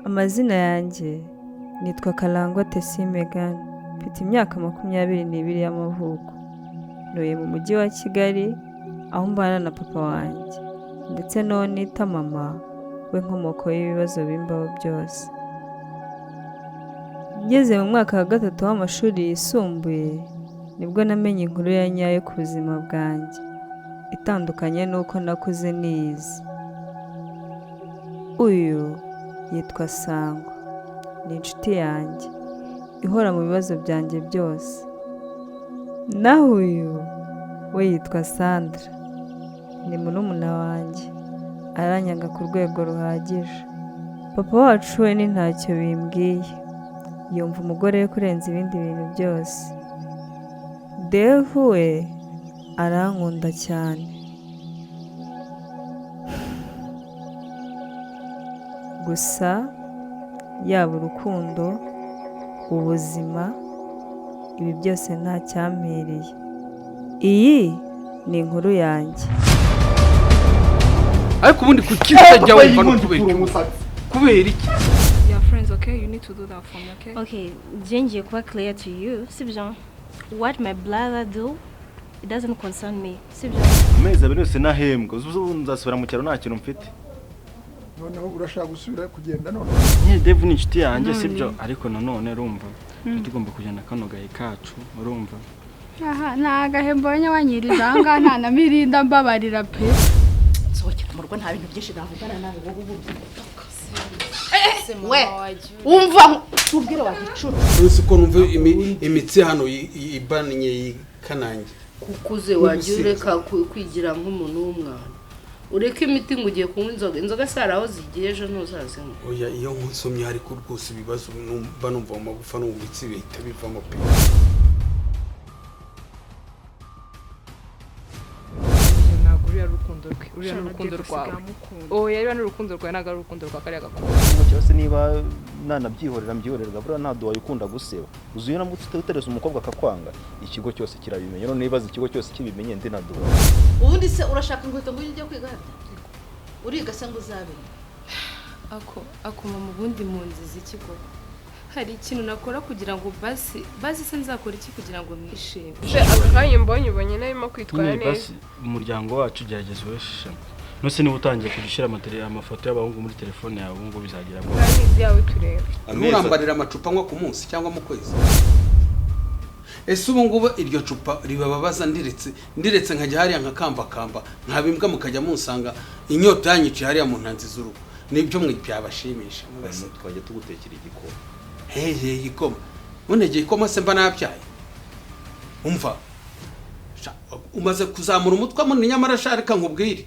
Amazina yanjye nitwa Karangwa Tessy Meghan, mfite imyaka 22 y'amavuko. Ntuye mu mujyi wa Kigali aho mbana na papa wanjye ndetse n'uwo nita mama we, nkomoko y'ibibazo bimbaho byose. Ngeze mu mwaka wa gatatu w'amashuri yisumbuye nibwo namenye inkuru ya nyayo ku buzima bwanjye, itandukanye n'uko nakuze niyizi. Uyu yitwa Sangwa, ni inshuti yanjye ihora mu bibazo byanjye byose. Naho uyu we yitwa Sandra, ni murumuna wanjye, aranyanga ku rwego ruhagije. Papa wacu we ni ntacyo bimbwiye, yumva umugore we kurenza ibindi bintu byose. Devu we arankunda cyane. Gusa yaba urukundo, ubuzima, ibi byose nta cyampiriye. Iyi ni inkuru yanjye. Ariko ubundi kuki utajya wumva no kubera iki? Kubera iki? We are friends, okay? You need to do that for me, okay? Okay, njye ngiye kuba clear to you, sibyo? What my brother do, it doesn't concern me, sibyo? Amezi 2 yose nahembwa, ubu nzasubira mu cyaro nta kintu mfite. Noneho urashaka gusubira kugenda none? Nyine Devu ni inshuti yanjye, sibyo? Ariko nanone urumva tugomba kujyana kano gahe kacu, urumva? Aha ni agahe mbonye wanyirije aha ngaha, nta na mirinda, mbabarira pe. Sohokera mu rugo, nta bintu byinshi navugana nawe. Wowe ubu we umva tubwire wa gicucu. Uretse ko numva imitsi hano ibannye yikanange. Kukuze wajya ureka kwigira nk'umuntu w'umwana, ureke imiti ngo ugiye kunywa inzoga. Inzoga se hari aho zigiye? Ejo ntuzazinywa. Oya, iyo nkusomye ariko rwose ibibazo numva numva mu magufa no mu mitsi bihita bivamo pe. Ntabwo uriya ari urukundo rwe, uriya ni urukundo rwawe. Oya, uriya ni urukundo rwawe, ntabwo ari urukundo rwa kariya gakobwa. Cyose niba nanabyihorera mbyihorerwa, buriya nta duwaye ukunda guseba. Uzi iyo uramutse uterese umukobwa akakwanga, ikigo cyose kirabimenya. None nibaza ikigo cyose kibimenye ndi na duwaye. Ubundi se urashaka inkweto ngo ujye kwiga harya? Uriga se ngo uzabe? Ako akuma mu bundi mu nzizi iki koko? Hari ikintu nakora kugira ngo basi basi se nzakora iki kugira ngo mwishime? Se aka kanya mbonye ubonye narimo kwitwara Nyine neza. Basi umuryango wacu gerageza ubeshemo. Nose niba utangiye kujya ushyira amafoto y'abahungu muri telefone yawe, ubu ngubu bizagira ngo Kandi ibyawe tureba. Nturambarira amacupa anywa ku munsi cyangwa mu kwezi. Ese ubu ngubu iryo cupa ribababaza ndiretse ndiretse nkajya hariya nkakambakamba nkaba imbwa, mukajya munsanga inyota yanyiciye hariya mu ntanzi z'urugo, nibyo mwe byabashimisha mugaseka? Twajya tugutekera igikoma. Hehe, igikoma? Ntuntegeye igikoma se mba nabyaye? Umva, umaze kuzamura umutwe munini, nyamara sha reka nkubwire.